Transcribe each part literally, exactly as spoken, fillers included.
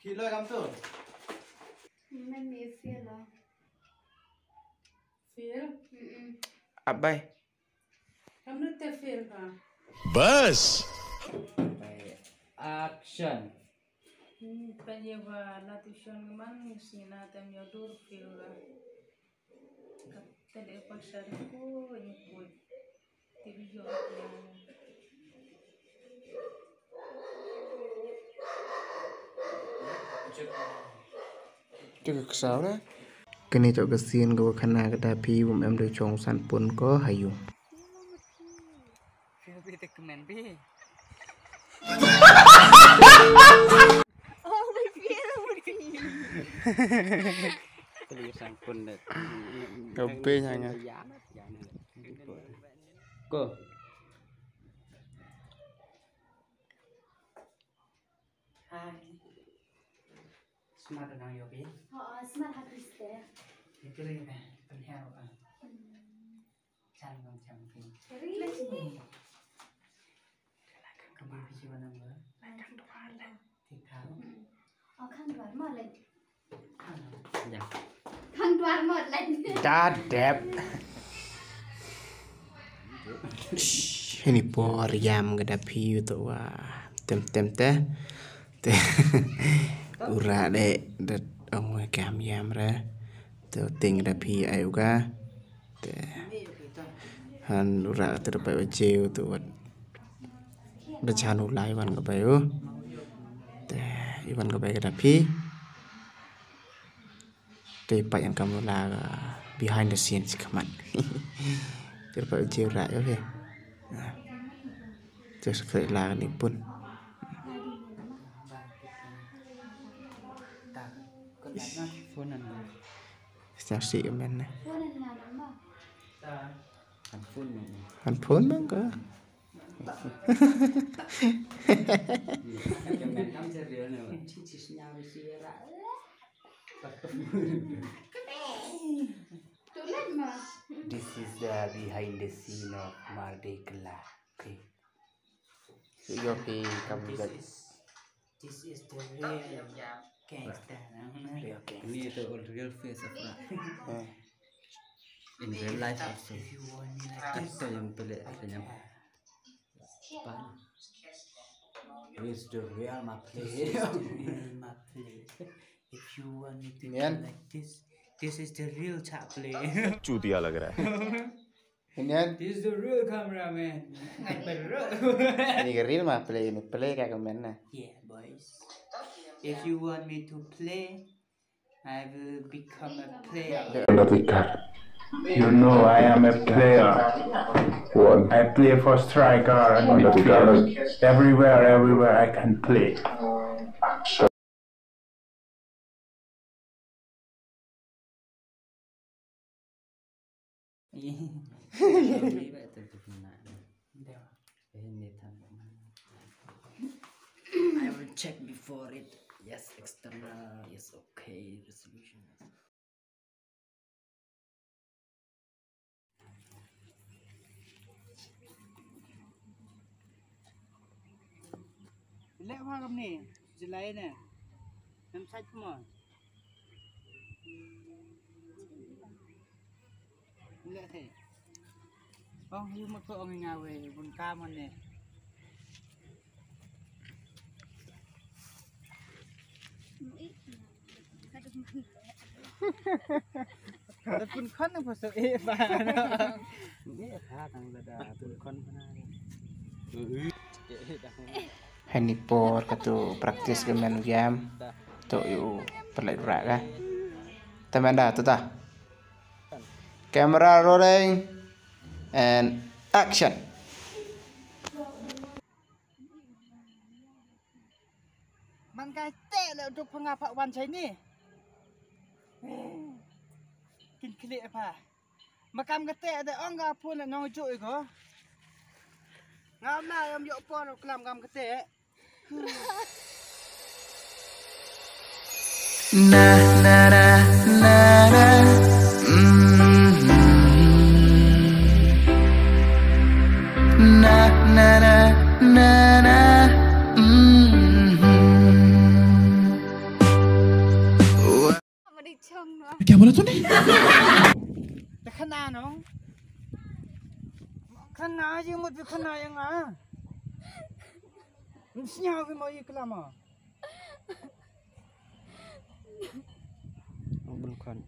Ki lo kam tu? Mem mi fail lo. Fail? Mm-mm. Abai. Kam nu te fail ka? Bas. Action. Hmm, pa ye wa la tuition man, sini na tem yo dur fail ka. Ka te de pa sa ko ni ko. Te ka ksaw re. Kani toh ka sien ka wa khana ka da phi wym em de chong san pun ko ha yung. Phi te kmen phi. Oh, my favorite. Kali san pun de. Ka pe nya nga. Ko. Hi. Smart na yo bi. Ha, smart ha Kriste. Itu ri kan, kan hero kan. Chan bang chan phi. Ri. Ka bi bi chi wa nang wa. Kan tuar le. Ti ka. Oh, kan tuar mo le. Ya. Kan tuar mo le. Da dep. Ini por yam ka da phi u to wa. Tem tem te. Te. Ura de, de ong wa kam yam re. Te ting da phi ai u ka. Te. Han ura te da pai wa jeu te wat. Da chan u lai wan ka pai u. Te, i wan ka pai ka da phi. Te pa yan kam la ka behind the scenes kaman. Te pa je ra yo he. Just kre la ni pun. Phone nan. Sñiaw si men ne. Han phone man ka. This is the behind the scene of Mardekla. Okay. So, yo, okay, come with that. This is, this is the real gangster. Real gangster. Ni the all real face of that. Eh. In real life also. If you want me like this, I can. This is the real Maple. This is the real Maple. If you want me to be like this, this is the real Chaplin. चूतिया लग रहा है। This is the real cameraman. Ni ka real Maple, ni play ka ka men na. Yeah, boys. If you want me to play, I will become a player. You know I am a player. What? I play for striker and midfield. Everywhere, everywhere I can play. I will check before it. Yes, external. Yes, okay. Resolution. Leh wa kam ni, jilai ne. Nam sait mo. Leh the. Ong yu ma ko ong nga we, bun ka mo ne. Te pun khon na pho so e ba. E tha tang la da pun khon na. Hani por ka tu practice ka men game. To yu pelai dura ka. Te men da tu ta. Camera rolling and action. Man ka te le duk pha nga pha wan chai ni. Kin klik pha. Ma kam ka te de ong ka phone le nong ju i ko. Nga ma yam yo por klam kam ka te. Na, na, na, na, na. Mm-hmm. Na, na, na, na, na. Mm-hmm. Nong. Khana ji mut bi khana ya nga. Msnya wi mo i klama. Bul khan.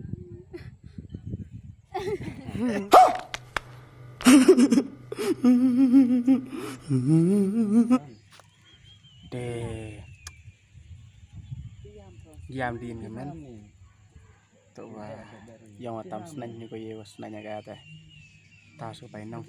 De. Giam din ka men. To wa, yong wa tam sneng ni ko ye wa sneng ya ka te. Ta su pai nong.